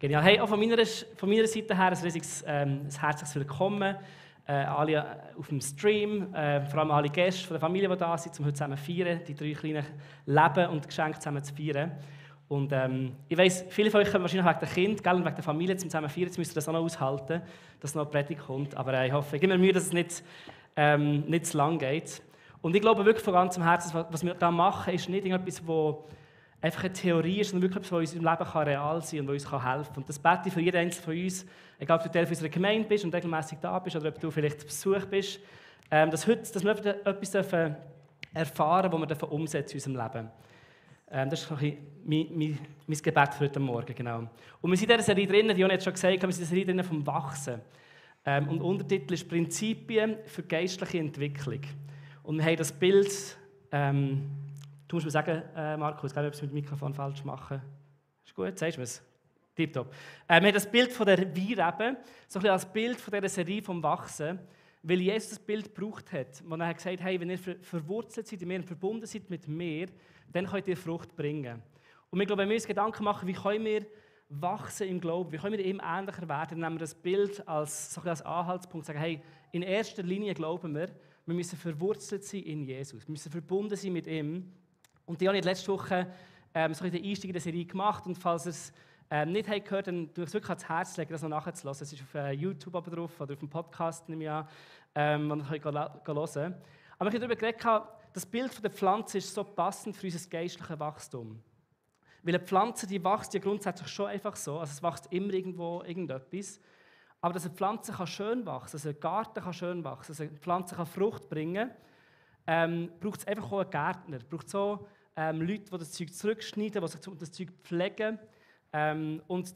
Genial. Hey, auch von meiner Seite her ein riesiges, ein herzliches Willkommen. Alle auf dem Stream, vor allem alle Gäste von der Familie, die da sind, um heute zusammen zu feiern, die 3 kleinen Leben und Geschenke zusammen zu feiern. Und ich weiss, viele von euch kommen wahrscheinlich wegen der Kinder, gell, und wegen der Familie zum zusammen feiern. Jetzt müsst ihr das auch noch aushalten, dass noch eine Predigt kommt. Aber ich hoffe, ich gebe mir Mühe, dass es nicht zu lang geht. Und ich glaube wirklich von ganzem Herzen, was wir da machen, ist nicht irgendetwas, wo einfach eine Theorie ist, sondern wirklich etwas, was in unserem Leben real sein kann und was uns helfen kann. Und das bete ich für jeden Einzelnen von uns, egal ob du Teil unserer Gemeinde bist und regelmäßig da bist oder ob du vielleicht zu Besuch bist, dass wir etwas erfahren dürfen, das wir umsetzen in unserem Leben. Das ist mein Gebet für heute Morgen. Genau. Und wir sind in dieser Serie drin, die Jon hat schon gesagt, wir sind in dieser Serie drin vom Wachsen. Und der Untertitel ist «Prinzipien für geistliche Entwicklung». Und wir haben das Bild, du musst mir sagen, Markus, ob ich es mit dem Mikrofon falsch mache. Ist gut, sagst du es? Tipptopp. Wir haben das Bild von der Weinrebe, so ein bisschen als Bild von dieser Serie vom Wachsen, weil Jesus das Bild gebraucht hat, wo er gesagt hat, hey, wenn ihr verwurzelt seid, wenn ihr verbunden seid mit mir, dann könnt ihr Frucht bringen. Und ich glaube, wenn wir uns Gedanken machen, wie können wir wachsen im Glauben, wie können wir ihm ähnlicher werden, dann nehmen wir das Bild als, so ein bisschen als Anhaltspunkt, sagen, hey, in erster Linie glauben wir müssen verwurzelt sein in Jesus, wir müssen verbunden sein mit ihm. Und die habe ich letzte Woche so den Einstieg in die Serie gemacht. Und falls ihr es nicht habt gehört, dann tue ich es wirklich ans Herz legen, das noch nachzulassen. Es ist auf YouTube aber drauf oder auf dem Podcast, nehme ich an, wo ihr hören könnt. Aber ich habe darüber geredet, das Bild der Pflanze ist so passend für unser geistliches Wachstum. Weil eine Pflanze, die wächst ja grundsätzlich schon einfach so. Also es wächst immer irgendwo irgendetwas. Aber dass eine Pflanze kann schön wachsen, dass ein Garten kann schön wachsen, dass eine Pflanze kann Frucht bringen kann, braucht es einfach auch einen Gärtner. Braucht so Leute, die das Zeug zurückschneiden, die das Zeug pflegen. Und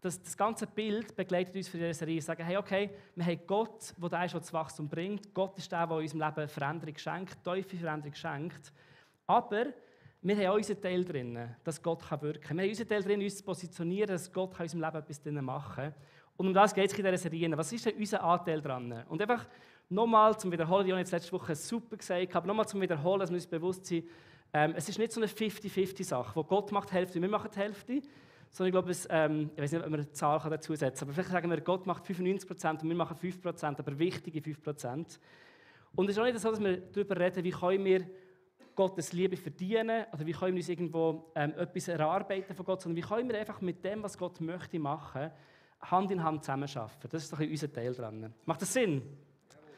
das ganze Bild begleitet uns für diese Serie. Wir sagen, hey, okay, wir haben Gott, der das Wachstum bringt. Gott ist der in unserem Leben Veränderung schenkt, tiefe Veränderung schenkt. Aber wir haben auch unseren Teil drin, dass Gott wirken kann. Wir haben unseren Teil drin, uns zu positionieren, dass Gott in unserem Leben etwas drin machen kann. Und um das geht es in dieser Serie. Was ist denn unser Anteil dran? Und einfach nochmal zum Wiederholen, die habe ich letzte Woche super gesagt, aber nochmal zum Wiederholen, dass wir uns bewusst sind, es ist nicht so eine 50-50-Sache, wo Gott macht die Hälfte und wir machen die Hälfte, sondern ich glaube, ich weiß nicht, ob man eine Zahl dazu setzen kann, aber vielleicht sagen wir, Gott macht 95% und wir machen 5%, aber wichtige 5%. Und es ist auch nicht so, dass wir darüber reden, wie können wir Gottes Liebe verdienen oder wie können wir uns irgendwo etwas erarbeiten von Gott, sondern wie können wir einfach mit dem, was Gott möchte machen, Hand in Hand zusammenarbeiten. Das ist doch unser Teil dran. Macht das Sinn?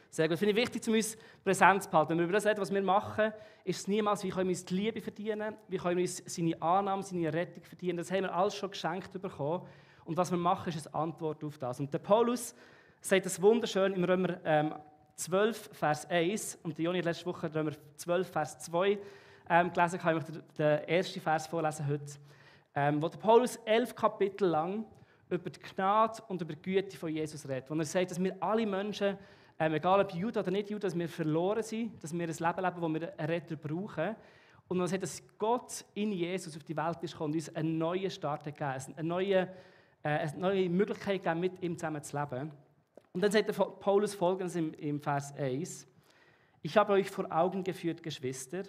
Sehr gut. Finde ich wichtig, um uns Präsenz zu behalten. Wenn wir über das reden, was wir machen, ist es niemals, wie können wir uns die Liebe verdienen, wie können wir uns seine Annahme, seine Rettung verdienen. Das haben wir alles schon geschenkt bekommen. Und was wir machen, ist eine Antwort auf das. Und der Paulus sagt das wunderschön im Römer 12, Vers 1. Und die Joni hat letzte Woche Römer 12, Vers 2 gelesen. Ich möchte den ersten Vers vorlesen heute. Wo der Paulus 11 Kapitel lang über die Gnade und über die Güte von Jesus redet. Wo er sagt, dass wir alle Menschen, egal ob Jude oder nicht Jude, dass wir verloren sind, dass wir ein Leben leben, wo wir einen Retter brauchen. Und er sagt, dass Gott in Jesus auf die Welt ist gekommen und uns einen neuen Start gegeben, eine neue Möglichkeit gegeben, mit ihm zusammen zu leben. Und dann sagt Paulus Folgendes im Vers 1. Ich habe euch vor Augen geführt, Geschwister,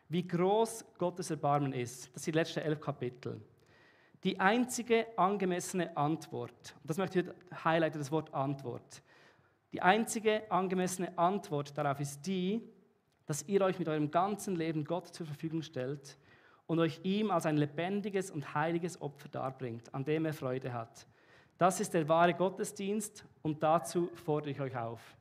wie groß Gottes Erbarmen ist. Das sind die letzten 11 Kapitel. Die einzige angemessene Antwort, das möchte ich heute highlighten, das Wort Antwort. Die einzige angemessene Antwort darauf ist die, dass ihr euch mit eurem ganzen Leben Gott zur Verfügung stellt und euch ihm als ein lebendiges und heiliges Opfer darbringt, an dem er Freude hat. Das ist der wahre Gottesdienst und dazu fordere ich euch auf.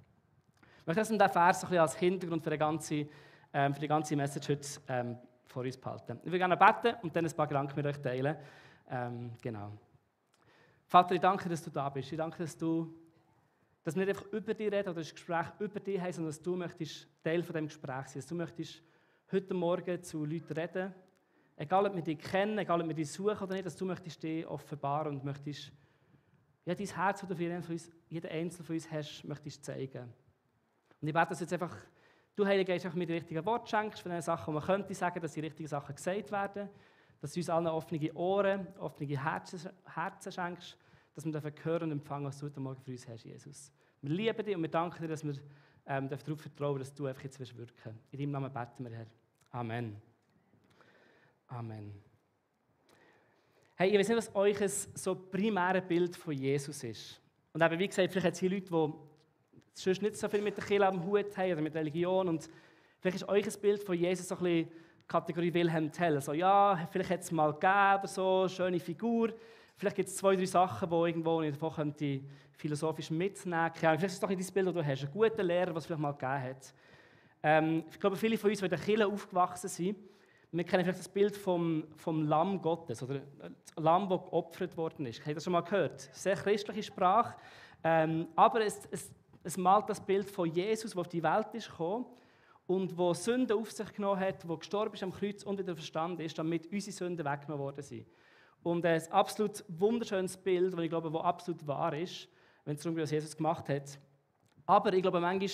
Ich möchte diesen Vers ein bisschen als Hintergrund für die ganze Message heute vor uns behalten. Ich will gerne beten und dann ein paar Gedanken mit euch teilen. Genau. Vater, ich danke, dass du da bist. Ich danke, dass wir nicht einfach über dich reden oder das Gespräch über dich haben, sondern dass du möchtest Teil von diesem Gespräch sein. Dass du möchtest heute Morgen zu Leuten reden, egal ob wir dich kennen, egal ob wir dich suchen oder nicht, dass du möchtest dich offenbaren und möchtest dein Herz, das du für jeden Einzelnen von uns hast, möchtest zeigen. Und ich bete, dass jetzt einfach du, Heiliger Geist, mir die richtigen Worte schenkst von den Sachen, die man könnte sagen, dass die richtigen Sachen gesagt werden, dass du uns allen offene Ohren, offene Herzen schenkst, dass wir hören und empfangen, was du heute Morgen für uns hast, Jesus. Wir lieben dich und wir danken dir, dass wir darauf vertrauen, dass du einfach jetzt wirken wirst. In deinem Namen beten wir, Herr. Amen. Amen. Hey, ich weiß nicht, was euch ein so primäres Bild von Jesus ist. Und eben, wie gesagt, vielleicht hat es hier Leute, die sonst nicht so viel mit der Kirche am Hut haben oder mit Religion. Und vielleicht ist euch ein Bild von Jesus so ein bisschen Kategorie Wilhelm Tell. So, ja, vielleicht hat es mal gegeben oder so, schöne Figur. Vielleicht gibt es 2, 3 Sachen, die irgendwo ich davon könnte philosophisch mitnehmen könnte. Vielleicht ist es doch in dein Bild, das du hast. Einen guten Lehrer, was es vielleicht mal gegeben hat. Ich glaube, viele von uns, die in der Kirche aufgewachsen sind, wir kennen vielleicht das Bild vom Lamm Gottes oder das Lamm, das geopfert worden ist. Habt ihr das schon mal gehört? Sehr christliche Sprache. Aber es malt das Bild von Jesus, der auf die Welt ist gekommen und der Sünden auf sich genommen hat, der gestorben ist am Kreuz und wieder verstanden ist, damit unsere Sünden weggenommen worden sind. Und ein absolut wunderschönes Bild, das ich glaube, das absolut wahr ist, wenn es darum geht, was Jesus gemacht hat. Aber ich glaube, manchmal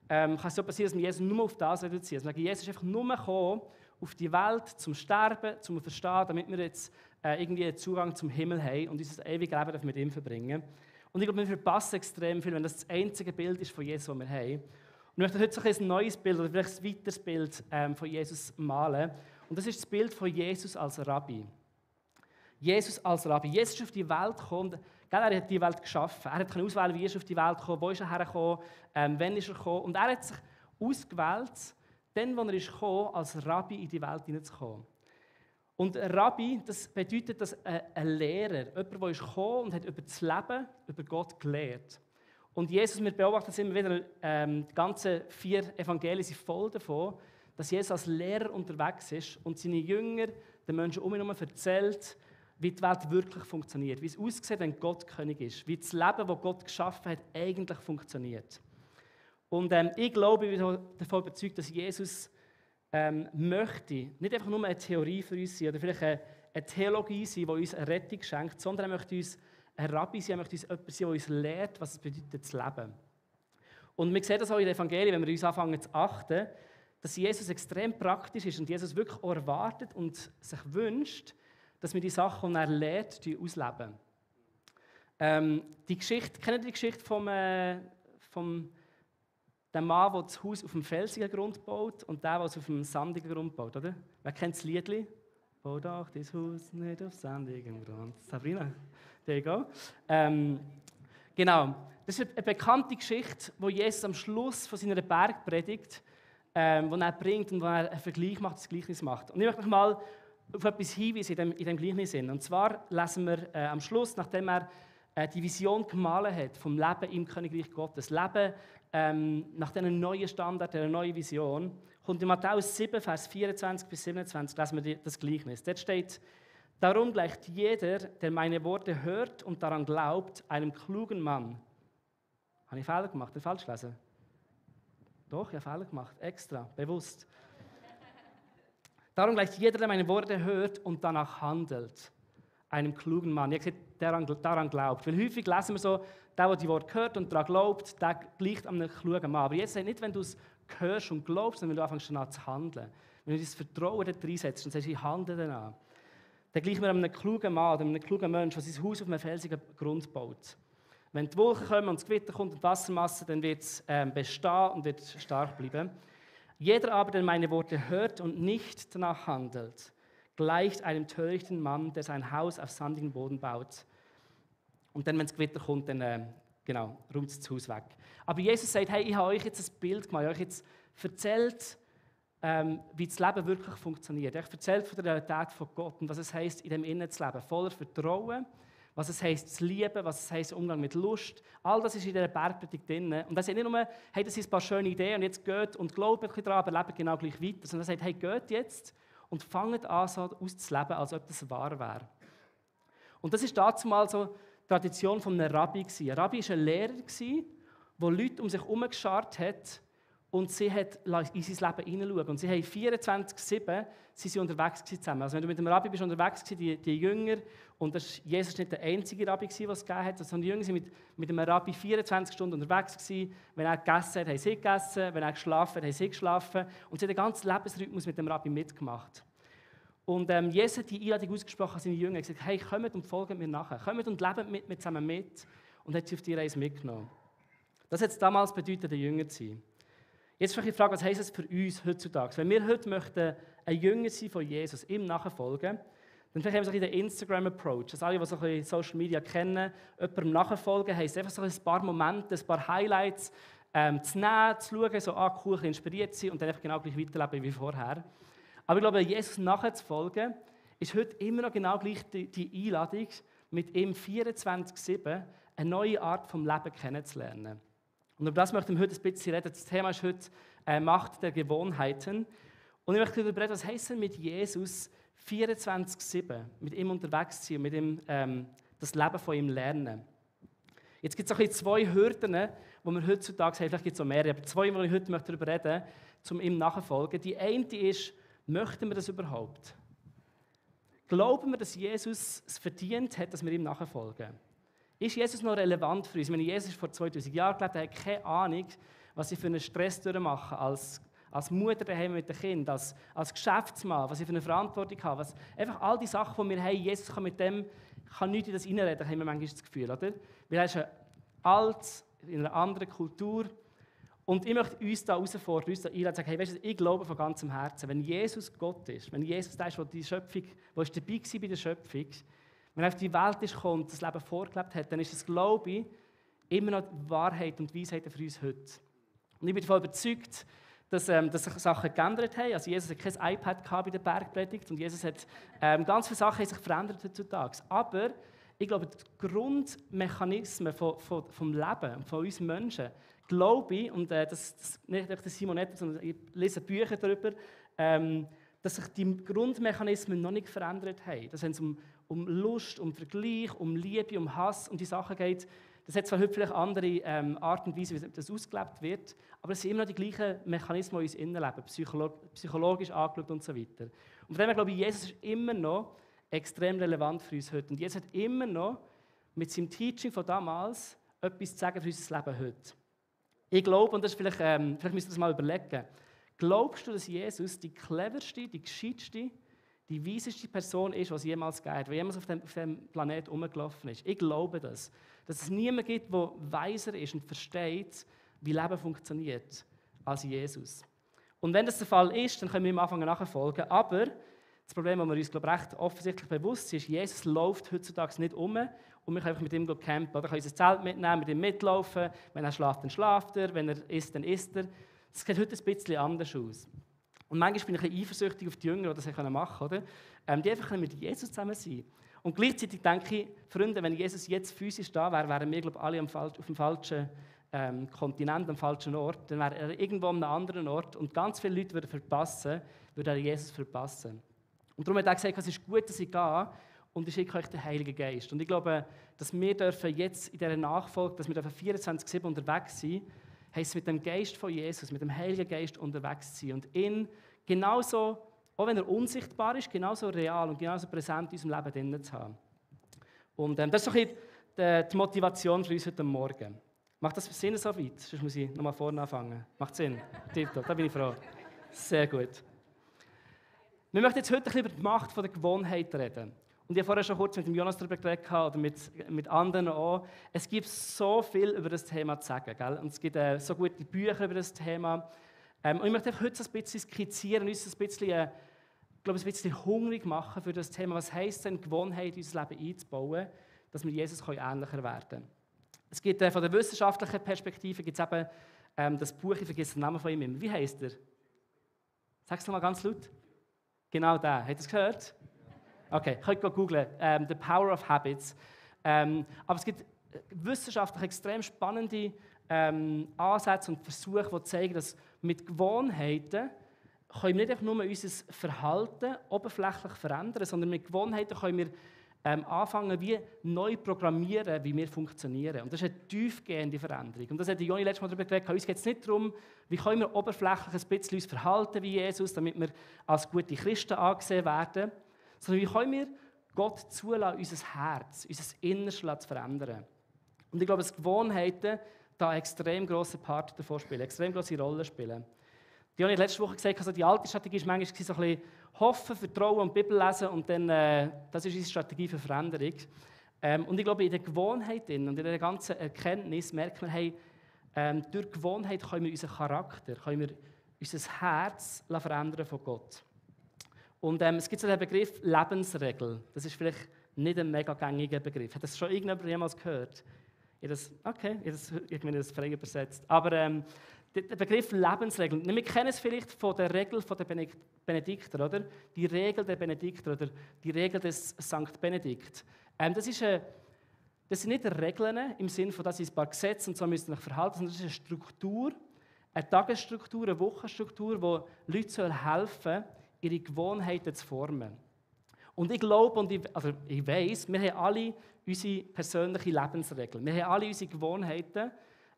kann es so passieren, dass wir Jesus nur auf das reduzieren. Also Jesus ist einfach nur gekommen, auf die Welt, zum Sterben, zum Verstehen, damit wir jetzt irgendwie einen Zugang zum Himmel haben und unser ewiges Leben mit ihm verbringen. Und ich glaube, wir verpassen extrem viel, wenn das einzige Bild ist von Jesus, das wir haben. Und ich möchte heute so ein neues Bild oder vielleicht ein weiteres Bild von Jesus malen. Und das ist das Bild von Jesus als Rabbi. Jesus als Rabbi. Jesus ist auf die Welt gekommen. Er hat die Welt geschaffen. Er hat auswählen, wie er auf die Welt gekommen, wo ist er hergekommen, wann ist er gekommen. Und er hat sich ausgewählt, dann, als er ist gekommen, als Rabbi in die Welt hineinzukommen. Und ein Rabbi, das bedeutet, dass ein Lehrer, jemand, der ist gekommen und hat über das Leben, über Gott gelehrt. Und Jesus, wir beobachten das immer wieder, die ganzen 4 Evangelien sind voll davon, dass Jesus als Lehrer unterwegs ist und seine Jünger den Menschen um ihn herum erzählt, wie die Welt wirklich funktioniert, wie es aussieht, wenn Gott König ist, wie das Leben, das Gott geschaffen hat, eigentlich funktioniert. Und ich glaube, ich bin davon überzeugt, dass Jesus möchte nicht einfach nur eine Theorie für uns sein oder vielleicht eine Theologie sein, die uns eine Rettung schenkt, sondern er möchte uns ein Rabbi sein, er möchte uns jemand sein, der uns lehrt, was es bedeutet, zu leben. Und wir sehen das auch in den Evangelien, wenn wir uns anfangen zu achten, dass Jesus extrem praktisch ist und Jesus wirklich auch erwartet und sich wünscht, dass wir die Sachen, die er lehrt, ausleben. Die Geschichte, kennt ihr die Geschichte vom dem Mann, der das Haus auf dem felsigen Grund baut und der, der es auf dem sandigen Grund baut, oder? Wer kennt das Liedli? Bau doch dein Haus nicht auf sandigem Grund. Sabrina, there you go. Genau, das ist eine bekannte Geschichte, wo Jesus am Schluss von seiner Bergpredigt, wo er bringt und wo er einen Vergleich macht, das Gleichnis macht. Und ich möchte euch mal auf etwas hinweisen in dem Gleichnis. Und zwar lesen wir am Schluss, nachdem er die Vision gemalt hat vom Leben im Königreich Gottes, Leben nach diesem neuen Standard, dieser neuen Vision, kommt in Matthäus 7, Vers 24 bis 27, lesen wir das Gleichnis. Dort steht: Darum gleicht jeder, der meine Worte hört und daran glaubt, einem klugen Mann. Habe ich Fehler gemacht? Habe ich falsch gelesen? Doch, ich habe Fehler gemacht, extra, bewusst. Darum gleicht jeder, der meine Worte hört und danach handelt, einem klugen Mann. Ich habe gesagt, daran glaubt. Weil häufig lesen wir so, der die Worte hört und daran glaubt, der gleicht einem klugen Mann. Aber jetzt nicht, wenn du es hörst und glaubst, sondern wenn du anfängst an zu handeln. Wenn du dieses Vertrauen dort reinsetzt und sagst, ich handle danach, dann gleichen wir einem klugen Mann oder einem klugen Menschen, der sein Haus auf einem felsigen Grund baut. Wenn die Wolken kommen und das Gewitter kommt und die Wassermasse, dann wird es bestehen und wird stark bleiben. Jeder aber, der meine Worte hört und nicht danach handelt, gleicht einem törichten Mann, der sein Haus auf sandigen Boden baut. Und dann, wenn das Gewitter kommt, dann räumt es das Haus weg. Aber Jesus sagt, hey, ich habe euch jetzt ein Bild gemacht, ich habe euch jetzt erzählt, wie das Leben wirklich funktioniert. Ich habe erzählt von der Realität von Gott und was es heisst, in dem Innen zu leben, voller Vertrauen, was es heisst, zu lieben, was es heisst, Umgang mit Lust. All das ist in dieser Bergpredigt drin. Und er sagt nicht nur, hey, das sind ein paar schöne Ideen und jetzt geht und glaubt ein bisschen daran, aber lebt genau gleich weiter, sondern er sagt, hey, geht jetzt und fangt an, so auszuleben, als ob das wahr wäre. Und das ist dazu mal so die Tradition von einem Rabbi gewesen. Ein Rabbi war ein Lehrer, der Leute um sich herum geschart hat und sie hat in sein Leben hineinschauen. Und sie haben 24/7 sie unterwegs zusammen. Also wenn du mit dem Rabbi bist unterwegs warst, die Jünger, und Jesus war nicht der einzige Rabbi, den es gegeben hat, sondern die Jünger waren mit dem Rabbi 24 Stunden unterwegs gewesen. Wenn er gegessen hat, haben sie gegessen. Wenn er geschlafen hat, haben sie geschlafen. Und sie haben den ganzen Lebensrhythmus mit dem Rabbi mitgemacht. Und Jesus hat die Einladung ausgesprochen an seine Jünger. Er hat gesagt, hey, kommt und folgt mir nachher. Kommt und lebt mit zusammen mit. Und hat sie auf die Reise mitgenommen. Das hat es damals bedeutet, der Jünger zu sein. Jetzt vielleicht die Frage, was heisst das für uns heutzutage? Wenn wir heute möchten ein Jünger sein von Jesus, ihm nachfolgen, Dann vielleicht haben wir so ein bisschen den Instagram-Approach. Also alle, die so ein bisschen Social Media kennen, jemandem nachfolgen, heisst einfach so ein paar Momente, ein paar Highlights zu nehmen, zu schauen, so cool, inspiriert sein und dann einfach genau gleich weiterleben wie vorher. Aber ich glaube, Jesus nachzufolgen, ist heute immer noch genau gleich die Einladung, mit ihm 24/7 eine neue Art vom Leben kennenzulernen. Und über das möchten wir heute ein bisschen reden. Das Thema ist heute Macht der Gewohnheiten. Und ich möchte darüber reden, was heisst denn mit Jesus 24/7 mit ihm unterwegs sein und mit ihm das Leben von ihm lernen. Jetzt gibt es ein bisschen zwei Hürden, die wir heutzutage haben. Vielleicht gibt es auch mehrere, aber zwei, die ich heute darüber reden möchte, um ihm nachzufolgen. Die eine ist, möchten wir das überhaupt? Glauben wir, dass Jesus es verdient hat, dass wir ihm nachfolgen? Ist Jesus noch relevant für uns? Ich meine, Jesus ist vor 2000 Jahren gelebt, er hat keine Ahnung, was ich für einen Stress durchmache als Mutter daheim mit dem Kind, als Geschäftsmann, was ich für eine Verantwortung habe. Einfach all die Sachen, die wir haben, Jesus kann mit dem nichts in das reinreden, haben wir manchmal das Gefühl, oder? Weil er ist alt, in einer anderen Kultur. Und ich möchte uns da herausfordern, uns da einladen und sagen, hey, weißt du, ich glaube von ganzem Herzen, wenn Jesus Gott ist, wenn Jesus der ist, der die Schöpfung, der ist dabei war bei der Schöpfung, wenn er auf die Welt ist gekommen und das Leben vorgelebt hat, dann ist das Glaube ich immer noch die Wahrheit und Weisheit für uns heute. Und ich bin davon überzeugt, dass sich Sachen geändert haben. Also Jesus hatte kein iPad bei der Bergpredigt und Jesus hat ganz viele Sachen haben sich verändert heutzutage. Aber ich glaube, die Grundmechanismen vom Leben, von uns Menschen, glaube ich, und das nicht der Simon Etter, sondern ich lese Bücher darüber, dass sich die Grundmechanismen noch nicht verändert haben. Dass wenn es um Lust, um Vergleich, um Liebe, um Hass und die Sachen geht, das hat zwar heute vielleicht andere Art und Weise, wie das ausgelebt wird, aber es sind immer noch die gleichen Mechanismen, die uns innenleben, psychologisch angeschaut und so weiter. Und von dem her glaube ich, Jesus ist immer noch extrem relevant für uns heute. Und Jesus hat immer noch mit seinem Teaching von damals etwas zu sagen für unser Leben heute. Ich glaube, und das ist vielleicht müsst ihr das mal überlegen, glaubst du, dass Jesus die cleverste, die gescheiteste, die weiseste Person ist, die es jemals gegeben hat, die jemals auf dem Planeten rumgelaufen ist? Ich glaube das. Dass es niemanden gibt, der weiser ist und versteht, wie Leben funktioniert, als Jesus. Und wenn das der Fall ist, dann können wir ihm anfangen nachfolgen. Aber das Problem, das wir uns glaube ich, recht offensichtlich bewusst sind, ist, Jesus läuft heutzutage nicht um und wir können einfach mit ihm campen. Oder können unser Zelt mitnehmen, mit ihm mitlaufen. Wenn er schlaft, dann schlaft er. Wenn er isst, dann isst er. Das sieht heute ein bisschen anders aus. Und manchmal bin ich ein bisschen eifersüchtig auf die Jünger, die das machen können, oder? Die einfach mit Jesus zusammen sein. Und gleichzeitig denke ich, Freunde, wenn Jesus jetzt physisch da wäre, wären wir glaube ich, alle auf dem falschen Kontinent, am falschen Ort. Dann wäre er irgendwo an einem anderen Ort und ganz viele Leute würden Jesus verpassen. Und darum hat er gesagt, es ist gut, dass ich gehe und ich schicke euch den Heiligen Geist. Und ich glaube, dass wir dürfen jetzt in dieser Nachfolge, dass wir 24/7 unterwegs sein, heisst mit dem Geist von Jesus, mit dem Heiligen Geist unterwegs sein und ihn genauso, auch wenn er unsichtbar ist, genauso real und genauso präsent in unserem Leben drin zu haben. Und das ist doch die Motivation für uns heute Morgen. Macht das Sinn so weit? Sonst muss ich nochmal vorne anfangen. Macht Sinn? Tipptopp, da bin ich froh. Sehr gut. Wir möchten jetzt heute ein bisschen über die Macht der Gewohnheit reden. Und ich habe vorher schon kurz mit dem Jonas darüber geredet oder mit anderen auch. Es gibt so viel über das Thema zu sagen. Gell? Und es gibt so gute Bücher über das Thema. Und ich möchte einfach heute so ein bisschen skizzieren und uns ein bisschen hungrig machen für das Thema. Was heisst denn, Gewohnheit in unser Leben einzubauen, dass wir Jesus ähnlicher werden können? Es gibt von der wissenschaftlichen Perspektive gibt's eben, das Buch, ich vergesse den Namen von ihm immer. Wie heisst er? Sag es nochmal ganz laut. Genau der. Habt ihr es gehört? Okay, könnt googlen. The Power of Habits. Aber es gibt wissenschaftlich extrem spannende Ansätze und Versuche, die zeigen, dass mit Gewohnheiten können wir nicht einfach nur unser Verhalten oberflächlich verändern, sondern mit Gewohnheiten können wir anfangen, wie neu programmieren, wie wir funktionieren. Und das ist eine tiefgehende Veränderung. Und das hat Joni letztes Mal darüber geredet. Uns geht es nicht darum, wie können wir oberflächlich ein bisschen uns verhalten wie Jesus, damit wir als gute Christen angesehen werden, sondern wie können wir Gott zulassen, unser Herz, unser Innerstes zu verändern. Und ich glaube, dass Gewohnheiten da einen extrem grossen Part davon spielen, eine extrem grosse Rolle spielen. Die habe ich letzte Woche gesagt, also die alte Strategie war manchmal so ein bisschen hoffen, vertrauen und Bibel lesen und dann, das ist unsere Strategie für Veränderung. Und ich glaube, in der Gewohnheit und in der ganzen Erkenntnis merken wir, hey, durch Gewohnheit können wir unseren Charakter, können wir unser Herz verändern von Gott. Und es gibt so den Begriff Lebensregel. Das ist vielleicht nicht ein mega gängiger Begriff. Hat das schon irgendjemand jemals gehört? Okay, ich meine das frei übersetzt. Aber der Begriff Lebensregel, wir kennen es vielleicht von der Regel der Benedikter, oder? Die Regel der Benedikter oder die Regel des Sankt Benedikt. Das sind nicht Regeln im Sinne von, dass es ein paar Gesetze und so müssen sich verhalten, sondern das ist eine Struktur, eine Tagesstruktur, eine Wochenstruktur, die Leute helfen soll, ihre Gewohnheiten zu formen. Und ich glaube und ich weiss, wir haben alle unsere persönliche Lebensregeln. Wir haben alle unsere Gewohnheiten.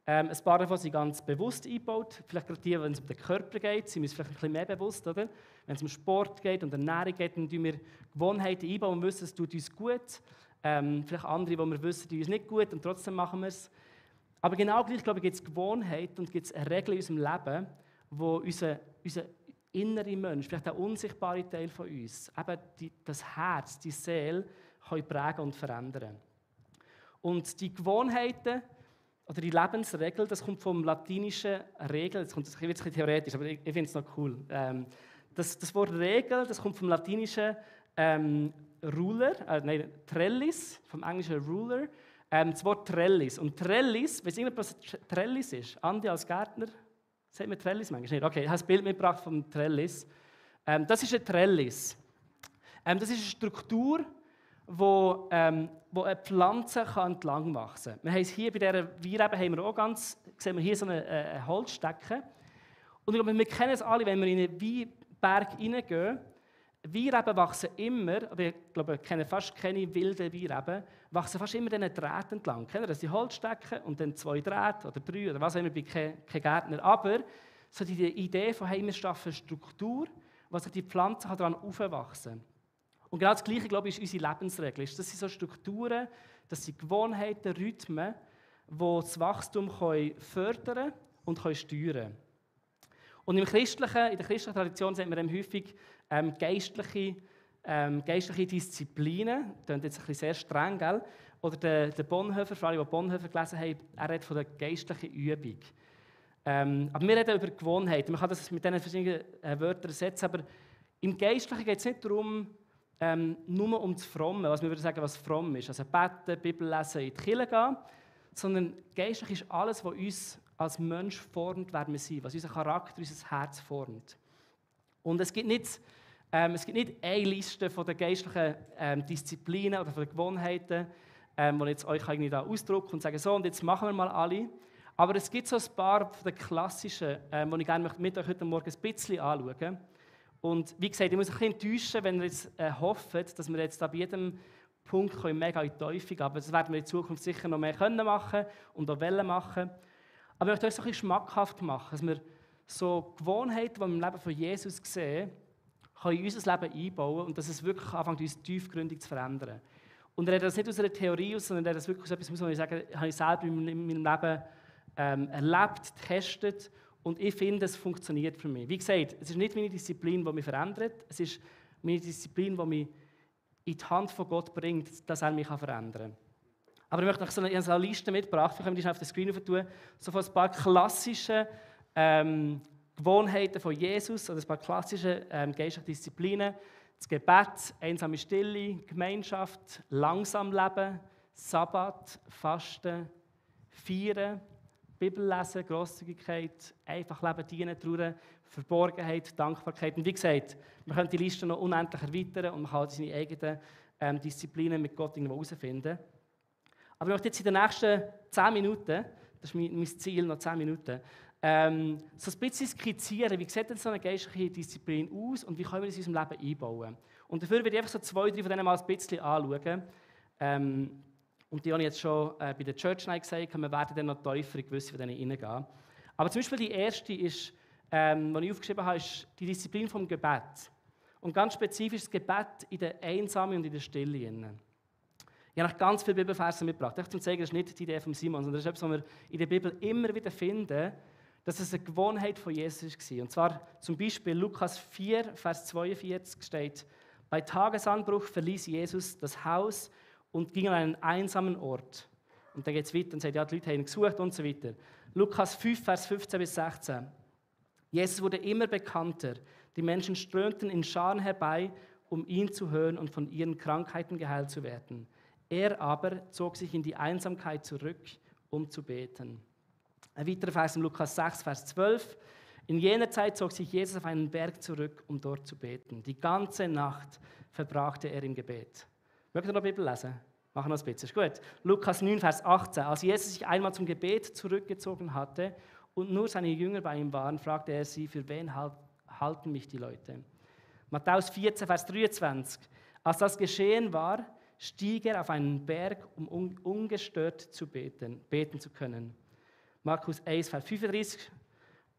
Ein paar davon sind ganz bewusst eingebaut. Vielleicht gerade die, wenn es um den Körper geht, sind wir uns vielleicht ein bisschen mehr bewusst. Oder? Wenn es um Sport geht und Ernährung geht, dann tun wir Gewohnheiten einbauen und wissen, es tut uns gut. Vielleicht andere, wo wir wissen, die uns nicht gut und trotzdem machen wir es. Aber genau gleich, glaube ich, gibt es Gewohnheiten und gibt es eine Regel in unserem Leben, wo unser innere Mensch, vielleicht der unsichtbare Teil von uns, eben das Herz, die Seele, können prägen und verändern. Und die Gewohnheiten oder die Lebensregel, das kommt vom latinischen Regel, das wird ein bisschen theoretisch, aber ich finde es noch cool. Das Wort Regel, das kommt vom latinischen Trellis, vom englischen Ruler, das Wort Trellis. Und Trellis, weiss irgendjemand, was Trellis ist? Andi als Gärtner? Sagt man Trellis manchmal nicht? Okay, ich habe ein Bild mitgebracht vom Trellis. Das ist ein Trellis. Das ist eine Struktur, wo eine Pflanze entlang wachsen kann. Wir haben es hier bei dieser Weinrebe haben wir auch sehen wir hier so eine Holzstecke. Und ich glaube, wir kennen es alle, wenn wir in einen Weinberg hineingehen. Weinreben wachsen immer, aber ich glaube, ich kenne fast keine wilden Weinreben, wachsen fast immer diesen Drähten entlang. Kennt ihr das? Die Holzstecken und dann 2 Drähte oder 3 oder was auch immer, ich bin kein Gärtner. Aber so die Idee von, hey, wir schaffen eine Struktur, wo sich die Pflanze daran aufwachsen kann. Und genau das Gleiche, glaube ich, ist unsere Lebensregel. Das sind so Strukturen, das sind Gewohnheiten, Rhythmen, die das Wachstum fördern und steuern können. Und in der christlichen Tradition sehen wir häufig geistliche Disziplinen. Das klingt jetzt ein bisschen sehr streng, gell? Oder der Bonhoeffer, für alle, die Bonhoeffer gelesen haben, er redet von der geistlichen Übung. Aber wir reden über Gewohnheiten. Man kann das mit diesen verschiedenen Wörtern ersetzen, aber im Geistlichen geht es nicht darum, nur um das Fromme, was wir würden sagen, was fromm ist. Also beten, Bibel lesen, in die Kirche gehen. Sondern geistlich ist alles, was uns als Mensch formt, wer wir sind, was unser Charakter, unser Herz formt. Und es gibt nicht eine Liste von den geistlichen Disziplinen oder von den Gewohnheiten, die ich jetzt euch irgendwie da ausdrücke und sage, so, und jetzt machen wir mal alle. Aber es gibt so ein paar von den klassischen, die ich gerne mit euch heute Morgen ein bisschen anschauen möchte. Und wie gesagt, ich muss ein bisschen enttäuschen, wenn ihr jetzt hofft, dass wir jetzt da bei jedem Punkt mega in die Teufel gehen. Aber das werden wir in Zukunft sicher noch mehr machen können und auch machen. Aber ich möchte euch so ein bisschen schmackhaft machen, dass wir so Gewohnheiten, die wir im Leben von Jesus sehen, können in unser Leben einbauen und dass es wirklich anfängt, uns tiefgründig zu verändern. Und er redet das nicht aus einer Theorie aus, sondern er redet das wirklich aus etwas, muss ich sagen, habe ich selber in meinem Leben erlebt, getestet und ich finde, es funktioniert für mich. Wie gesagt, es ist nicht meine Disziplin, die mich verändert, es ist meine Disziplin, die mich in die Hand von Gott bringt, dass er mich verändern kann. Aber ich möchte euch so eine Liste mitgebracht, vielleicht können wir die auf den Screen tun, so von ein paar klassischen Gewohnheiten von Jesus oder ein paar klassische geistliche Disziplinen. Das Gebet, einsame Stille, Gemeinschaft, langsam leben, Sabbat, Fasten, Feiern, Bibel lesen, Grosszügigkeit, einfach leben, dienen, trauen, Verborgenheit, Dankbarkeit. Und wie gesagt, man kann die Liste noch unendlich erweitern und man kann seine eigenen Disziplinen mit Gott irgendwo herausfinden. Aber ich möchte jetzt in den nächsten 10 Minuten, das ist mein Ziel, noch 10 Minuten, so ein bisschen skizzieren, wie sieht denn so eine geistliche Disziplin aus und wie können wir das in unserem Leben einbauen. Und dafür werde ich einfach so 2, 3 von denen mal ein bisschen anschauen. Und die habe ich jetzt schon bei der Church Night gesagt, wir werden dann noch tiefer in gewisse von denen hineingehen. Aber zum Beispiel die erste ist, die ich aufgeschrieben habe, ist die Disziplin vom Gebet. Und ganz spezifisch das Gebet in der Einsamkeit und in der Stille. Ich habe ganz viele Bibelverse mitgebracht. Ich zum zeigen, das ist nicht die Idee von Simon, sondern das ist etwas, was wir in der Bibel immer wieder finden, dass es eine Gewohnheit von Jesus war. Und zwar zum Beispiel Lukas 4, Vers 42 steht, bei Tagesanbruch verließ Jesus das Haus und ging an einen einsamen Ort. Und dann geht es weiter und sagt, ja, die Leute haben ihn gesucht und so weiter. Lukas 5, Vers 15 bis 16. Jesus wurde immer bekannter. Die Menschen strömten in Scharen herbei, um ihn zu hören und von ihren Krankheiten geheilt zu werden. Er aber zog sich in die Einsamkeit zurück, um zu beten. Ein weiterer Vers in Lukas 6, Vers 12. In jener Zeit zog sich Jesus auf einen Berg zurück, um dort zu beten. Die ganze Nacht verbrachte er im Gebet. Mögt ihr noch Bibel lesen? Machen wir noch ein bisschen. Ist gut. Lukas 9, Vers 18. Als Jesus sich einmal zum Gebet zurückgezogen hatte und nur seine Jünger bei ihm waren, fragte er sie, für wen halten mich die Leute? Matthäus 14, Vers 23. Als das geschehen war, stieg er auf einen Berg, um ungestört zu beten zu können. Markus 1, Vers 35.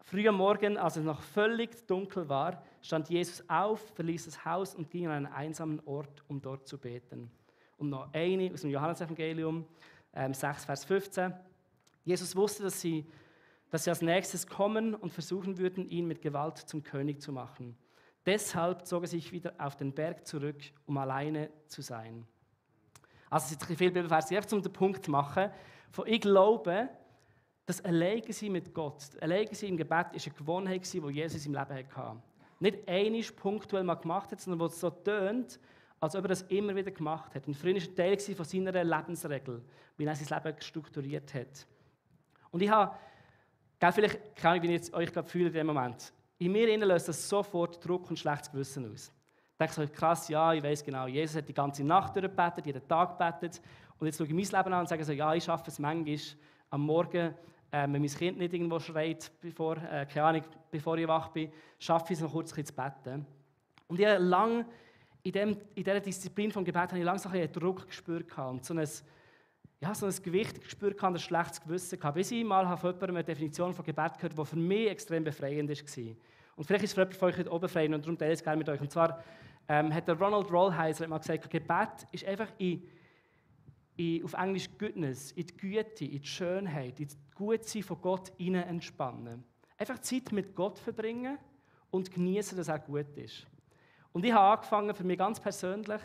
Früh am Morgen, als es noch völlig dunkel war, stand Jesus auf, verließ das Haus und ging an einen einsamen Ort, um dort zu beten. Und noch eine aus dem Johannesevangelium, 6, Vers 15. Jesus wusste, dass sie als nächstes kommen und versuchen würden, ihn mit Gewalt zum König zu machen. Deshalb zog er sich wieder auf den Berg zurück, um alleine zu sein. Also es sind viele Bibelverse, einfach um den Punkt zu machen, von ich glaube, das Alleinsein mit Gott, das Alleinsein im Gebet, war eine Gewohnheit, die Jesus im Leben hatte. Nicht einmal punktuell mal gemacht hat, sondern wo es so tönt, als ob er das immer wieder gemacht hat. Und früher war ein Teil von seiner Lebensregel, wie er sein Leben strukturiert hat. Und ich habe, vielleicht keine Ahnung, wie ich jetzt euch fühle in dem Moment, in mir löst das sofort Druck und schlechtes Gewissen aus. Ich denke so, krass, ja, ich weiß genau, Jesus hat die ganze Nacht durchgebetet, jeden Tag gebetet. Und jetzt schaue ich mein Leben an und sage so, ja, ich schaffe es manchmal am Morgen, wenn mein Kind nicht irgendwo schreit, bevor ich wach bin, schaffe ich es noch kurz zu beten. Und ich habe lange in dieser Disziplin vom Gebet habe ich langsam einen Druck gespürt und so ein Gewicht gespürt und ein schlechtes Gewissen gehabt. Bis ich mal von jemandem eine Definition von Gebet gehört, die für mich extrem befreiend war. Und vielleicht ist es für jemanden von euch auch befreiend und darum teile ich es gerne mit euch. Und zwar hat der Ronald Rolheiser mal gesagt, Gebet ist einfach auf Englisch Goodness, in die Güte, in die Schönheit, in das Gutsein von Gott hinein entspannen. Einfach Zeit mit Gott verbringen und genießen, dass er gut ist. Und ich habe angefangen, für mich ganz persönlich,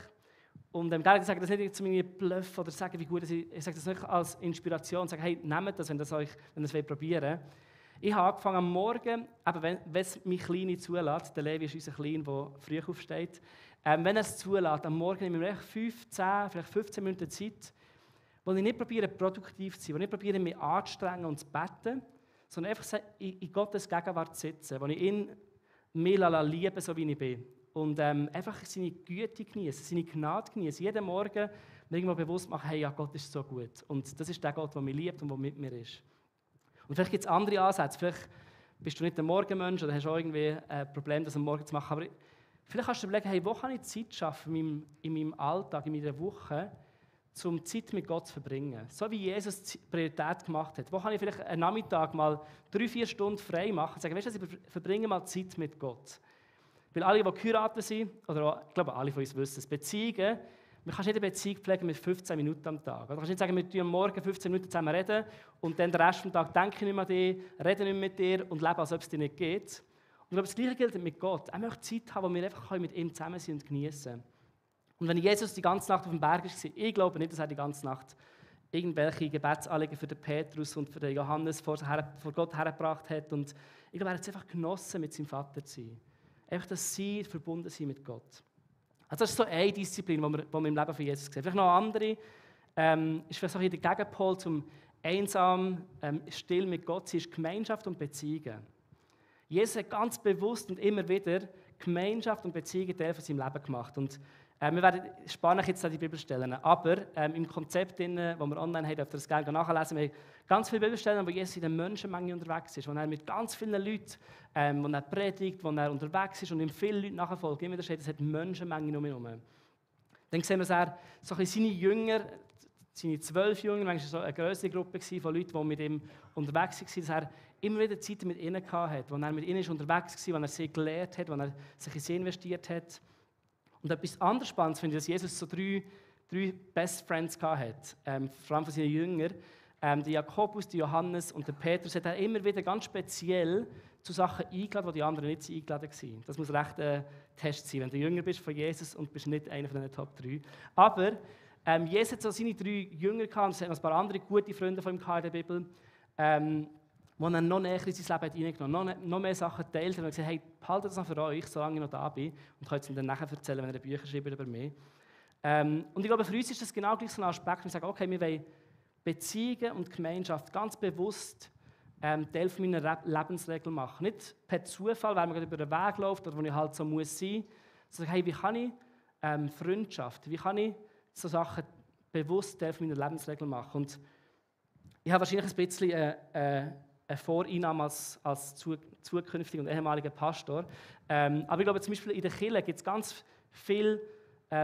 und ich sage das nicht zu meinem Bluff oder sagen, wie gut es ist, ich sage das nicht als Inspiration, sage, hey, nehmt das, wenn ihr probieren wollt. Ich habe angefangen am Morgen, wenn es mich Kleine zulässt, der Levi ist unser Klein, der früh aufsteht, wenn er es zulässt, am Morgen nehme ich 5, 10, vielleicht 15 Minuten Zeit, wo ich nicht probiere, produktiv zu sein, wo ich nicht probiere, mich anzustrengen und zu beten, sondern einfach in Gottes Gegenwart zu sitzen, wo ich ihn mir liebe, so wie ich bin. Und einfach seine Güte genießen, seine Gnade genießen. Jeden Morgen mir irgendwo bewusst machen, hey, ja, Gott ist so gut. Und das ist der Gott, der mich liebt und der mit mir ist. Und vielleicht gibt es andere Ansätze. Vielleicht bist du nicht ein Morgenmensch oder hast auch irgendwie ein Problem, das am Morgen zu machen. Aber vielleicht kannst du dir überlegen, hey, wo kann ich Zeit schaffen in meinem Alltag, in meiner Woche, um Zeit mit Gott zu verbringen. So wie Jesus Priorität gemacht hat. Wo kann ich vielleicht einen Nachmittag mal 3-4 Stunden frei machen und sagen, weißt du, ich verbringe mal Zeit mit Gott. Weil alle, die geheiratet sind, oder ich glaube, alle von uns wissen es, Beziehungen, man kann nicht eine Beziehung pflegen mit 15 Minuten am Tag. Du kannst nicht sagen, wir reden am Morgen 15 Minuten zusammen reden und dann den Rest des Tages denke ich nicht mehr an dich, rede nicht mehr mit dir und lebe, als ob es dir nicht geht. Und ich glaube, das Gleiche gilt mit Gott. Er möchte Zeit haben, wo wir einfach mit ihm zusammen sind und genießen. Und wenn Jesus die ganze Nacht auf dem Berg war, ich glaube nicht, dass er die ganze Nacht irgendwelche Gebetsanliegen für den Petrus und für den Johannes vor Gott hergebracht hat. Und ich glaube, er hat es einfach genossen, mit seinem Vater zu sein. Einfach, dass sie verbunden sind mit Gott. Also das ist so eine Disziplin, die wir im Leben von Jesus sehen. Vielleicht noch eine andere, ist vielleicht auch der Gegenpol zum einsam, still mit Gott sein, ist Gemeinschaft und Beziehungen. Jesus hat ganz bewusst und immer wieder Gemeinschaft und Beziehungen Teil von seinem Leben gemacht. Und wir werden spannend jetzt an die Bibelstellen, aber im Konzept, das wir online haben, dürft ihr das gerne nachlesen. Wir haben ganz viele Bibelstellen, wo Jesus in der Menschenmenge unterwegs ist, wo er mit ganz vielen Leuten, wo er predigt, wo er unterwegs ist und ihm viele Leute nachfolgen. Immer wieder steht, es hat Menschenmenge um ihn herum. Dann sehen wir, dass er so seine Jünger, seine 12 Jünger, manchmal so eine größere Gruppe von Leuten, die mit ihm unterwegs waren, dass er immer wieder Zeit mit ihnen hatte, wo er mit ihnen unterwegs war, wo er sie gelehrt hat, wo er sich in sie investiert hat. Und etwas anderes Spannendes finde ich, dass Jesus so drei Best Friends hatte, vor allem von seinen Jüngern. Die Jakobus, die Johannes und der Petrus hat er immer wieder ganz speziell zu Sachen eingeladen, die die anderen nicht eingeladen waren. Das muss recht ein Test sein, wenn du Jünger bist von Jesus und bist nicht einer von den Top 3. Aber Jesus hat so seine 3 Jünger gehabt, und es hat noch ein paar andere gute Freunde von ihm in der Bibel. wo er noch näher in sein Leben hineingenommen, noch mehr Sachen geteilt hat und gesagt, hey, behaltet das noch für euch, solange ich noch da bin und könnt es ihm dann nachher erzählen, wenn er Bücher schreibt über mich. Und ich glaube, für uns ist das genau gleich so ein Aspekt, wir sagen, okay, wir wollen Beziehungen und Gemeinschaft ganz bewusst Teil von meiner Lebensregel machen. Nicht per Zufall, weil man gerade über den Weg läuft oder wo ich halt so muss sein, sondern hey, wie kann ich Freundschaft, wie kann ich so Sachen bewusst Teil von meiner Lebensregel machen? Und ich habe wahrscheinlich ein bisschen eine Voreinnahme als zukünftiger und ehemaliger Pastor. Aber ich glaube, zum Beispiel in der Kirche gibt es ganz viele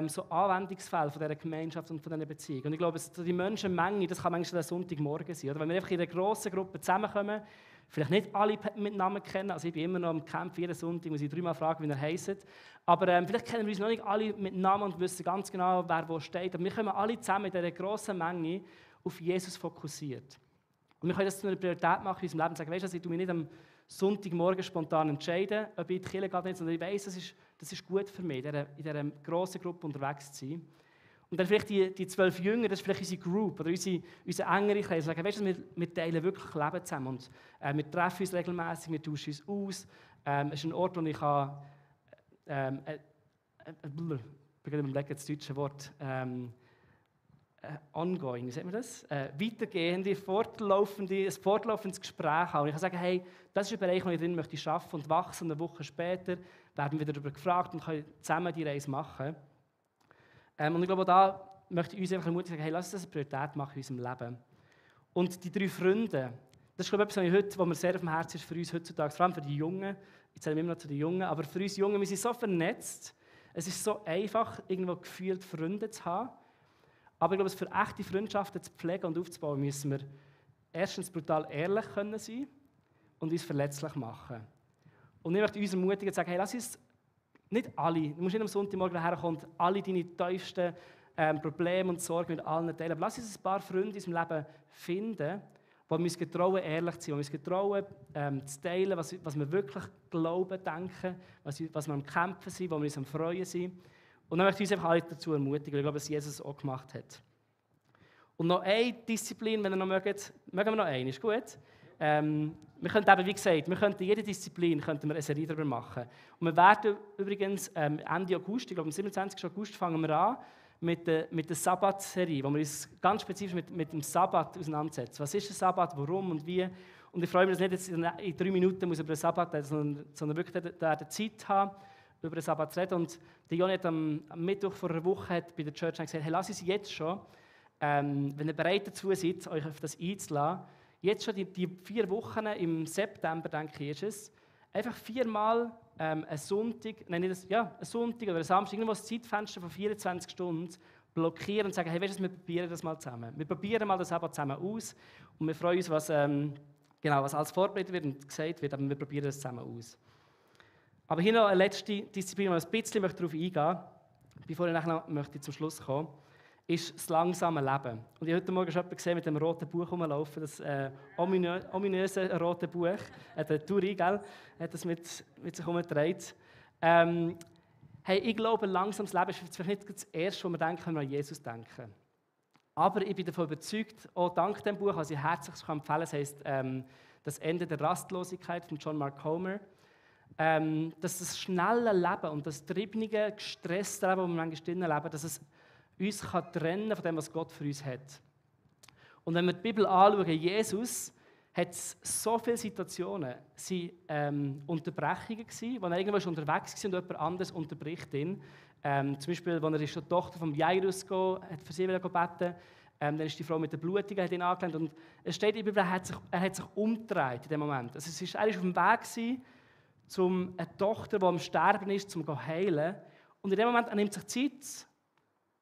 so Anwendungsfälle von dieser Gemeinschaft und von dieser Beziehung. Und ich glaube, die Menschenmenge, das kann manchmal der Sonntagmorgen sein. Oder wenn wir einfach in einer grossen Gruppe zusammenkommen, vielleicht nicht alle mit Namen kennen, also ich bin immer noch am Camp, jeden Sonntag muss ich 3-mal fragen, wie er heisst. Aber vielleicht kennen wir uns noch nicht alle mit Namen und wissen ganz genau, wer wo steht. Aber wir kommen alle zusammen in dieser grossen Menge auf Jesus fokussiert. Und wir können das zu einer Priorität machen in unserem Leben und sagen, weißt du, ich tue mich nicht am Sonntagmorgen spontan entscheiden, ob ich in die Kirche gehe oder nicht, sondern ich weiss, das ist gut für mich, in dieser grossen Gruppe unterwegs zu sein. Und dann vielleicht die 12 Jünger, das ist vielleicht unsere Group oder unsere engere Kreis. Sagen, weißt du, wir teilen wirklich Leben zusammen und wir treffen uns regelmäßig, wir tauschen uns aus. Es ist ein Ort, wo ich kann, ich bin gerade überlegen, das deutsche Wort, ongoing, wie sagt man das? Weitergehende, ein fortlaufendes Gespräch haben. Und ich kann sagen, hey, das ist ein Bereich, wo ich drin möchte arbeiten und wachsen. Und eine Woche später werden wir darüber gefragt und können zusammen die Reise machen. Und ich glaube, da möchte ich uns einfach ermutigen, hey, lass uns das eine Priorität machen in unserem Leben. Und die 3 Freunde, das ist glaube ich etwas, was mir sehr auf dem Herzen ist für uns heutzutage, vor allem für die Jungen. Ich zähle immer noch zu den Jungen, aber für uns Jungen, wir sind so vernetzt, es ist so einfach, irgendwo gefühlt Freunde zu haben. Aber ich glaube, für echte Freundschaften zu pflegen und aufzubauen, müssen wir erstens brutal ehrlich können sein und uns verletzlich machen. Und ich möchte uns ermutigen, zu sagen, hey, lass uns nicht alle, du musst nicht am Sonntagmorgen herkommen und alle deine tiefsten Probleme und Sorgen mit allen teilen, aber lass uns ein paar Freunde in unserem Leben finden, die wir uns getrauen, ehrlich zu sein, die wir uns getrauen, zu teilen, was wir wirklich glauben, denken, was wir am Kämpfen sind, wo wir uns am Freuen sind. Und dann möchte ich uns einfach alle dazu ermutigen, ich glaube, dass Jesus es auch gemacht hat. Und noch eine Disziplin, wenn ihr noch mögt, mögen wir noch eine, ist gut? Wir könnten eben, wie gesagt, jede Disziplin könnten wir eine Serie darüber machen. Und wir werden übrigens Ende August, ich glaube am 27. August, fangen wir an mit der Sabbat-Serie, wo wir uns ganz spezifisch mit dem Sabbat auseinandersetzen. Was ist der Sabbat, warum und wie? Und ich freue mich, dass ich nicht jetzt in 3 Minuten muss über den Sabbat reden, sondern wirklich die Zeit haben, über den Sabbat zu reden. Und der Jon hat am Mittwoch vor einer Woche bei der Church gesagt, hey, lass uns jetzt schon, wenn ihr bereit dazu seid, euch auf das einzulassen, jetzt schon die 4 Wochen im September, denke ich, ist es, einfach 4-mal einen Sonntag, einen Sonntag oder einen Samstag, irgendwo ein Zeitfenster von 24 Stunden blockieren und sagen, hey, weißt du, wir probieren das mal zusammen. Wir probieren mal das Sabbat zusammen aus und wir freuen uns, was alles vorbereitet wird und gesagt wird, aber wir probieren das zusammen aus. Aber hier noch eine letzte Disziplin, wo ich ein bisschen darauf eingehen möchte, bevor ich nachher zum Schluss kommen möchte, ist das langsame Leben. Und ich habe heute Morgen schon jemanden gesehen mit dem roten Buch rumlaufen, das ominöse rote Buch. Der Turi, gell? Hat das mit sich herumgetragen. Hey, ich glaube, langsames Leben ist vielleicht nicht das Erste, was wir denken, wenn wir an Jesus denken. Aber ich bin davon überzeugt, auch dank dem Buch, was ich herzlich empfehlen kann, es heisst «Das Ende der Rastlosigkeit» von John Mark Comer, dass das schnelle Leben und das triebige, gestresste Leben, das wir manchmal drinnen leben, dass es uns trennen kann von dem, was Gott für uns hat. Und wenn wir die Bibel anschauen, Jesus hat so viele Situationen, es waren Unterbrechungen gewesen, wo er irgendwo unterwegs war und jemand anderes unterbricht ihn. Zum Beispiel, als er die Tochter von Jairus hat für sie gebeten, dann ist die Frau mit der Blutigen, hat ihn angelangt und es steht in der Bibel, er hat sich umgedreht in dem Moment. Also er war auf dem Weg gewesen, um eine Tochter, die am Sterben ist, um zu heilen. Und in dem Moment nimmt sich Zeit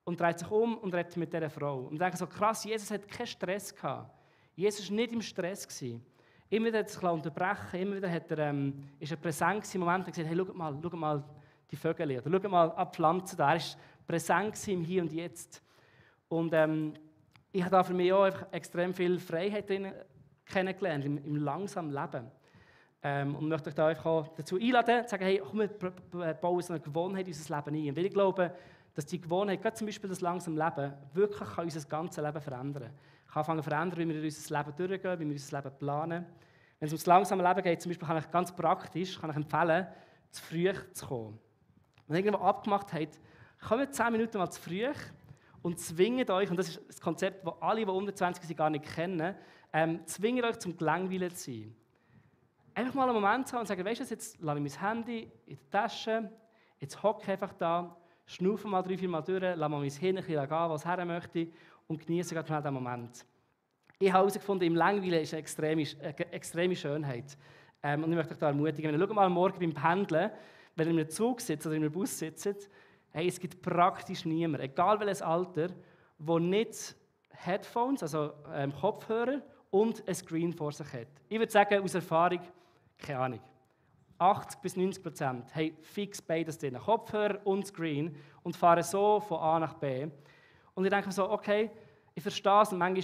und dreht sich um und redet mit dieser Frau. Und ich denke so, krass, Jesus hat keinen Stress gehabt. Jesus war nicht im Stress gewesen. Immer wieder hat er sich unterbrechen, immer wieder ist er präsent im Moment und gesagt, hey, schau mal die Vögel, oder schau mal an die Pflanzen da. Er war präsent im Hier und Jetzt. Und ich habe da für mich auch einfach extrem viel Freiheit drin kennengelernt, im langsamen Leben. Und möchte euch da einfach auch dazu einladen, zu sagen, hey, komm, wir bauen so eine Gewohnheit in unser Leben ein. Weil ich glaube, dass die Gewohnheit, gerade zum Beispiel das langsame Leben, wirklich unser ganzes Leben verändern kann. Kann anfangen zu verändern, wie wir in unser Leben durchgehen, wie wir unser Leben planen. Wenn es ums langsame Leben geht, zum Beispiel, kann ich ganz praktisch empfehlen, zu früh zu kommen. Wenn ihr irgendwo abgemacht habt, kommt 10 Minuten mal zu früh und zwingt euch, und das ist das Konzept, das alle, die unter 20 sind, gar nicht kennen, zwingt euch zum Gelangweilen zu sein. Einfach mal einen Moment haben und sagen, weißt du, jetzt lasse ich mein Handy in der Tasche, jetzt hocke ich einfach da, schnaufe mal 3-4 Mal durch, lasse mal mein Hirn ein bisschen gehen, was her möchte und genieße gerade mal diesen Moment. Ich habe herausgefunden, im Langweilen ist eine extreme Schönheit. Und ich möchte euch da ermutigen, wenn ihr schaut mal morgen beim Pendeln, wenn ihr in einem Zug sitzt oder in einem Bus sitzt, hey, es gibt praktisch niemanden, egal welches Alter, der nicht Headphones, also Kopfhörer und ein Screen vor sich hat. Ich würde sagen, aus Erfahrung, keine Ahnung, 80-90% haben fix beides drin, Kopfhörer und Screen, und fahren so von A nach B. Und ich denke mir so, okay, ich verstehe es, und manchmal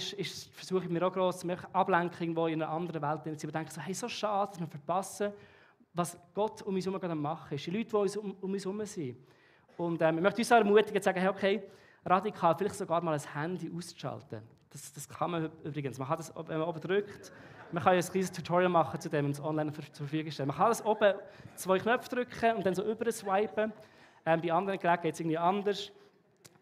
versuche ich mir auch gross, Ablenkung, wo in einer anderen Welt sind. Ich denke so, hey, so schade, dass wir verpassen, was Gott um uns herum machen ist, die Leute, die um uns herum sind. Und ich möchte uns auch ermutigen, zu sagen, hey, okay, radikal, vielleicht sogar mal ein Handy auszuschalten. Das kann man übrigens. Man kann das, wenn man oben drückt, man kann ja ein kleines Tutorial machen zu dem und es online zur Verfügung stellen. Man kann das oben 2 Knöpfe drücken und dann so über swipen. Bei anderen Geräten geht es irgendwie anders.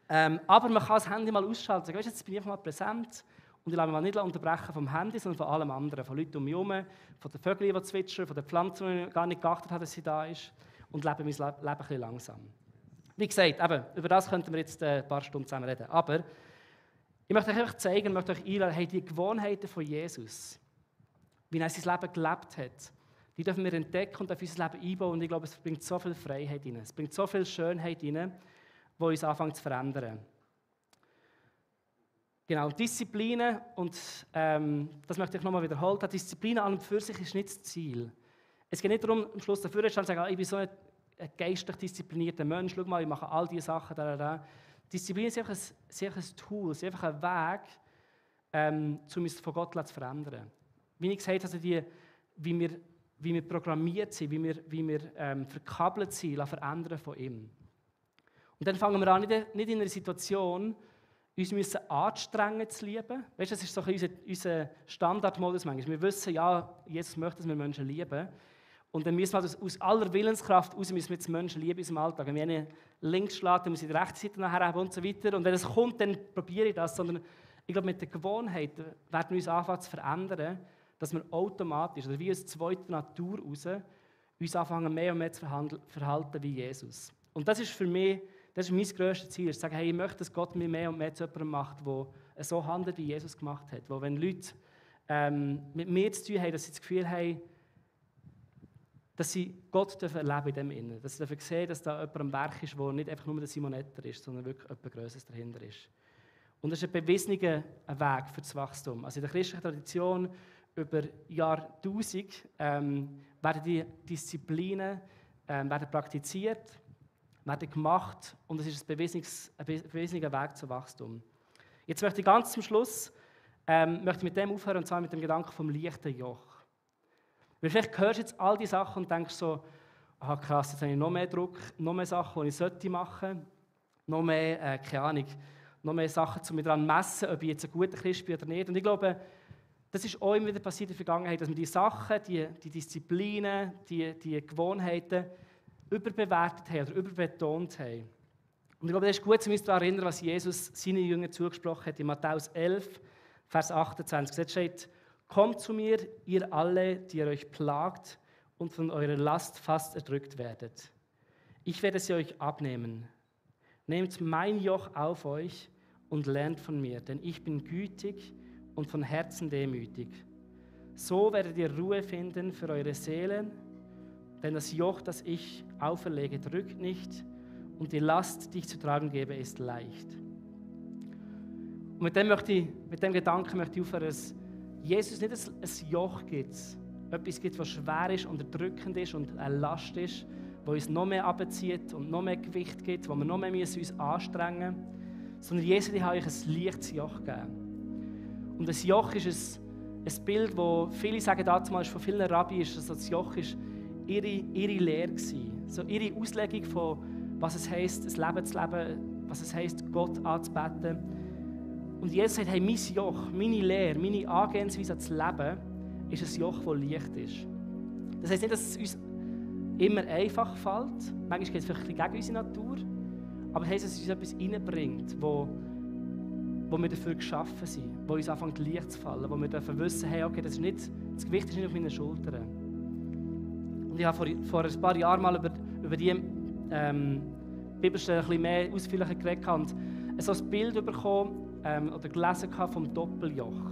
Aber man kann das Handy mal ausschalten. Sagen, weißt du, jetzt bin ich einfach mal präsent und ich lasse mich mal nicht unterbrechen vom Handy, sondern von allem anderen. Von Leuten um mich herum, von den Vögeln, die zwitschern, von den Pflanzen, die ich gar nicht geachtet habe, dass sie da ist. Und lebe mein Leben ein bisschen langsam. Wie gesagt, eben, über das könnten wir jetzt ein paar Stunden zusammen reden. Aber ich möchte euch einfach zeigen, ich möchte euch einladen, hey, die Gewohnheiten von Jesus, wie er sein Leben gelebt hat, die dürfen wir entdecken und auf unser Leben einbauen. Und ich glaube, es bringt so viel Freiheit rein. Es bringt so viel Schönheit rein, die uns anfangen zu verändern. Genau, Disziplinen, und das möchte ich nochmal wiederholen, Disziplinen an und für sich ist nicht das Ziel. Es geht nicht darum, am Schluss dafür zu sagen, ich bin so ein geistlich disziplinierter Mensch, schau mal, ich mache all diese Sachen. Disziplin ist einfach ein Tool, ist einfach ein Weg, um uns von Gott zu verändern. Wie ich gesagt habe, also wie wir programmiert sind, wie wir verkabelt sind, verändern von ihm. Und dann fangen wir an, nicht in einer Situation, uns müssen anstrengen zu lieben. Weißt, das ist so unser Standardmodus manchmal. Wir wissen, ja, Jesus möchte, dass wir Menschen lieben. Und dann müssen wir aus aller Willenskraft raus müssen wir jetzt Menschen lieben in unserem Alltag. Wenn wir einen links schlagen, dann muss ich die rechte Seite nachher haben und so weiter. Und wenn es kommt, dann probiere ich das. Sondern ich glaube, mit der Gewohnheit werden wir uns anfangen zu verändern, dass wir automatisch, oder wie aus zweiter Natur raus, uns anfangen mehr und mehr zu verhalten wie Jesus. Und das ist für mich, das ist mein grösstes Ziel, zu sagen, hey, ich möchte, dass Gott mich mehr und mehr zu jemandem macht, der so handelt, wie Jesus gemacht hat. Wo wenn Leute mit mir zu tun haben, dass sie das Gefühl haben, dass sie Gott erleben in dem Innen. Dass sie sehen, dass da jemand am Werk ist, der nicht einfach nur der Simonetter ist, sondern wirklich etwas Größeres dahinter ist. Und das ist ein bewiesener Weg für das Wachstum. Also in der christlichen Tradition über Jahrtausende werden die Disziplinen werden praktiziert, werden gemacht, und es ist ein bewiesener Weg zum Wachstum. Jetzt möchte ich ganz zum Schluss mit dem aufhören, und zwar mit dem Gedanken vom leichten Joch. Weil vielleicht hörst du jetzt all diese Sachen und denkst so, aha krass, jetzt habe ich noch mehr Druck, noch mehr Sachen, die ich machen sollte, noch mehr, keine Ahnung, noch mehr Sachen, um mich daran zu messen, ob ich jetzt ein guter Christ bin oder nicht. Und ich glaube, das ist auch immer wieder passiert in der Vergangenheit, dass wir die Sachen, die Disziplinen, die Gewohnheiten überbewertet haben oder überbetont haben. Und ich glaube, das ist gut, um uns daran zu erinnern, was Jesus seinen Jüngern zugesprochen hat in Matthäus 11, Vers 28. Dort steht: Kommt zu mir, ihr alle, die ihr euch plagt und von eurer Last fast erdrückt werdet. Ich werde sie euch abnehmen. Nehmt mein Joch auf euch und lernt von mir, denn ich bin gütig und von Herzen demütig. So werdet ihr Ruhe finden für eure Seelen, denn das Joch, das ich auferlege, drückt nicht und die Last, die ich zu tragen gebe, ist leicht. Und mit dem Gedanken möchte ich aufhören, dass Jesus nicht ein Joch gibt, etwas gibt, was schwer ist und erdrückend ist und eine Last ist, wo uns noch mehr abzieht und noch mehr Gewicht gibt, wo wir noch mehr uns anstrengen müssen, sondern Jesus hat euch ein leichtes Joch gegeben. Und das Joch ist ein Bild, wo viele sagen, damals von vielen Rabbis, dass das Joch ist ihre Lehre gewesen. So ihre Auslegung von, was es heisst, ein Leben zu leben, was es heisst, Gott anzubeten. Und Jesus sagt, hey, mein Joch, meine Lehre, meine Angehensweise ans Leben ist ein Joch, das leicht ist. Das heisst nicht, dass es uns immer einfach fällt. Manchmal geht es vielleicht gegen unsere Natur. Aber es heisst, dass es uns etwas reinbringt, wo wir dafür geschaffen sind, wo uns anfängt leicht zu fallen, wo wir dürfen wissen, hey, okay, das Gewicht ist nicht auf meinen Schultern. Und ich habe vor ein paar Jahren mal über die Bibelstelle ein bisschen mehr ausführlicher geredet und so ein Bild bekommen oder gelesen vom Doppeljoch.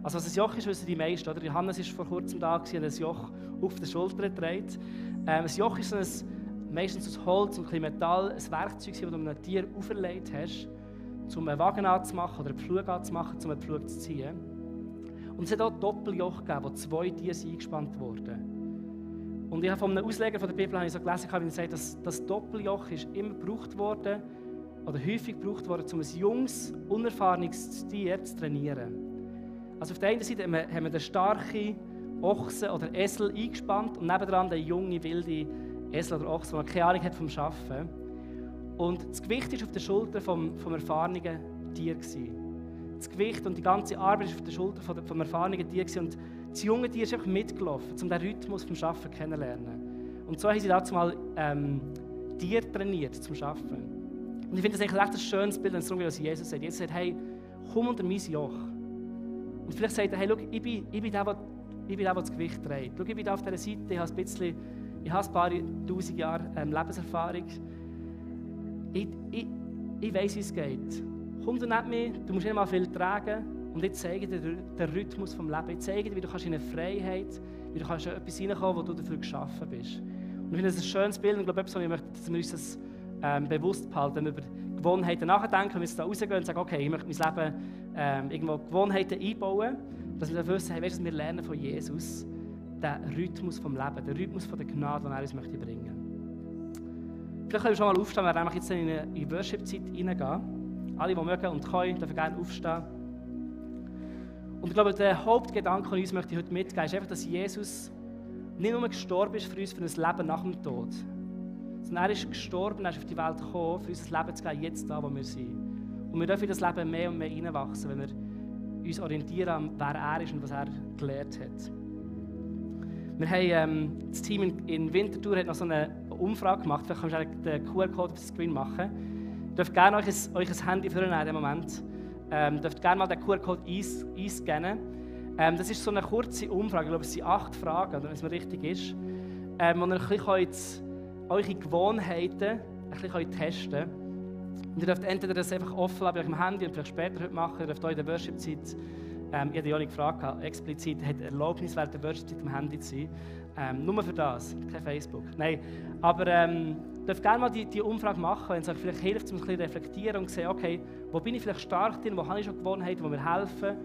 Also was ein Joch ist, wissen die meisten. Oder? Johannes war vor kurzem da und ein Joch auf der Schulter getragen. Ein Joch ist meistens aus Holz und ein bisschen Metall, ein Werkzeug, das du einem Tier auferlegt hast, um einen Wagen anzumachen oder einen Pflug anzumachen, um einen Pflug zu ziehen. Und es hat auch Doppeljoch gegeben, wo 2 Tiere eingespannt wurden. Und ich habe von einem Ausleger von der Bibel so gelesen, wie er sagt, dass das Doppeljoch ist immer gebraucht worden, oder häufig gebraucht worden, um ein junges, unerfahrenes Tier zu trainieren. Also auf der einen Seite haben wir den starken Ochsen oder Esel eingespannt und nebendran den jungen, wilden Esel oder Ochsen, der keine Ahnung hat vom Arbeiten. Und das Gewicht war auf der Schulter vom erfahrenen Tier. Das Gewicht und die ganze Arbeit war auf der Schulter vom erfahrenen Tier. Und das junge Tier ist einfach mitgelaufen, um den Rhythmus vom Arbeiten kennenzulernen. Und so haben sie dazu mal Tiere trainiert zum Arbeiten. Und ich finde das eigentlich echt ein schönes Bild, wenn es darum geht, was Jesus sagt. Jesus sagt, hey, komm unter mein Joch. Und vielleicht sagt er, hey, schau, ich bin der, der das Gewicht trägt. Schau, ich bin da auf dieser Seite, ich habe ein paar 1000 Jahre Lebenserfahrung. Ich weiss, wie es geht. Komm du nicht mehr, du musst nicht mal viel tragen. Und ich zeige dir den Rhythmus des Lebens. Ich zeige dir, wie du in eine Freiheit, wie du in etwas hineinkommen kannst, wo du dafür geschaffen bist. Und ich finde das ein schönes Bild und ich glaube, ich möchte, dass wir uns das bewusst behalten, wenn wir über Gewohnheiten nachdenken, wenn wir jetzt da rausgehen und sagen, okay, ich möchte mein Leben irgendwo Gewohnheiten einbauen, dass wir dann wissen, hey, weißt du, wir lernen von Jesus den Rhythmus des Lebens, den Rhythmus der Gnade, den er uns möchte bringen. Vielleicht können wir schon mal aufstehen, wir werden jetzt in die Worship-Zeit hineingehen. Alle, die mögen und können, dürfen gerne aufstehen. Und ich glaube, der Hauptgedanke, den uns möchte ich heute mitgeben, ist einfach, dass Jesus nicht nur gestorben ist für uns für ein Leben nach dem Tod, sondern er ist gestorben, er ist auf die Welt gekommen, für uns ein Leben zu geben, jetzt da, wo wir sind. Und wir dürfen in das Leben mehr und mehr hineinwachsen, wenn wir uns orientieren an, wer er ist und was er gelernt hat. Wir haben, das Team in Winterthur hat noch so eine Umfrage gemacht, vielleicht kannst du den QR-Code auf den Screen machen. Ihr dürft gerne euch ein Handy vornehmen in dem Moment. Ihr dürft gerne mal den QR-Code einscannen. Das ist so eine kurze Umfrage, ich glaube, es sind 8 Fragen, wenn es mir richtig ist, wo ihr ein bisschen eure Gewohnheiten ein bisschen testen könnt. Und ihr dürft entweder das einfach offen lassen bei eurem Handy und vielleicht später heute machen, ihr dürft euch in der Worship-Zeit, ich hatte ja nicht gefragt, explizit hat Erlaubnis während der Worship-Zeit am Handy zu sein. Nur für das, kein Facebook. Nein, aber ihr dürft gerne mal die Umfrage machen, wenn es euch vielleicht hilft, um ein bisschen reflektieren und sehen, okay, wo bin ich vielleicht stark drin, wo habe ich schon Gewohnheiten, die mir helfen,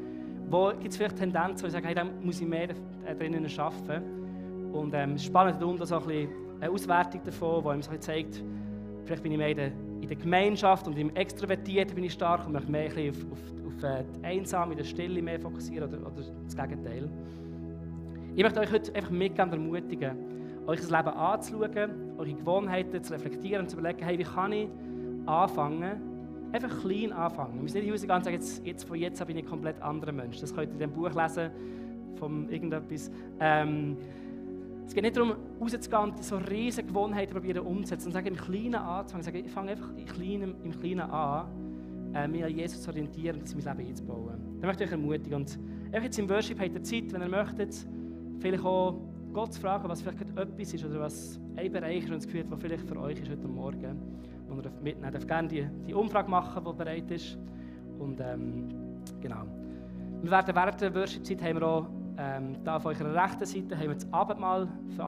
wo gibt es vielleicht Tendenzen, wo ich sage, hey, da muss ich mehr drinnen arbeiten. Und es ist spannend, da so ein bisschen eine Auswertung davon, die einem so zeigt, vielleicht bin ich mehr in der Gemeinschaft und im Extrovertierten bin ich stark und möchte mehr ein bisschen auf die Einsame, in der Stille mehr fokussieren oder das Gegenteil. Ich möchte euch heute einfach mitgeben und ermutigen, euch das Leben anzuschauen, eure Gewohnheiten zu reflektieren und zu überlegen, hey, wie kann ich anfangen, einfach klein anfangen. Wir müssen nicht rausgehen und sagen, von jetzt an bin ich ein komplett anderer Mensch. Das könnt ihr in dem Buch lesen, von irgendetwas. Es geht nicht darum, rauszugehen und so riesige Gewohnheiten probieren umzusetzen, sondern im Kleinen anzufangen. Ich fange einfach im Kleinen an, mich an Jesus zu orientieren und das in mein Leben einzubauen. Da möchte ich euch ermutigen. Und jetzt im Worship habt ihr Zeit, wenn ihr möchtet, vielleicht auch Gott zu fragen, was vielleicht etwas ist oder was ein Bereich ist und das Gefühl, was vielleicht für euch ist heute Morgen, wo ihr mitnehmen dürft. Ihr dürft gerne die Umfrage machen, die bereit ist. Und genau. Wir werden während der Worship-Zeit haben wir auch da auf eurer rechten Seite haben wir das Abendmahl für